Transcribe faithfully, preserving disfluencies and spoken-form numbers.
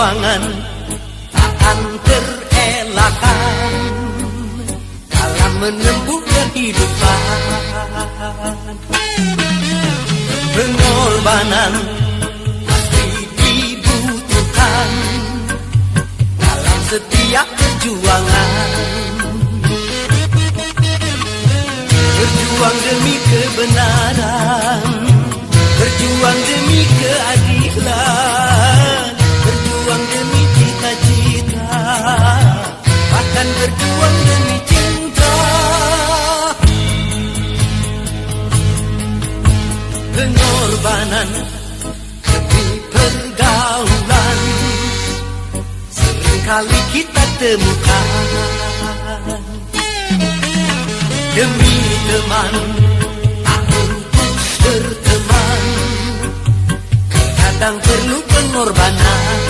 Perjuangan takkan terelakkan dalam menempuh kehidupan. Pengorbanan pasti dibutuhkan dalam setiap perjuangan. Berjuang demi kebenaran, berjuang demi keadilan, berjuang demi cita-cita, bahkan berjuang demi cinta. Pengorbanan demi pergaulan seringkali kita temukan. Demi teman tak putus berteman, kadang perlu pengorbanan.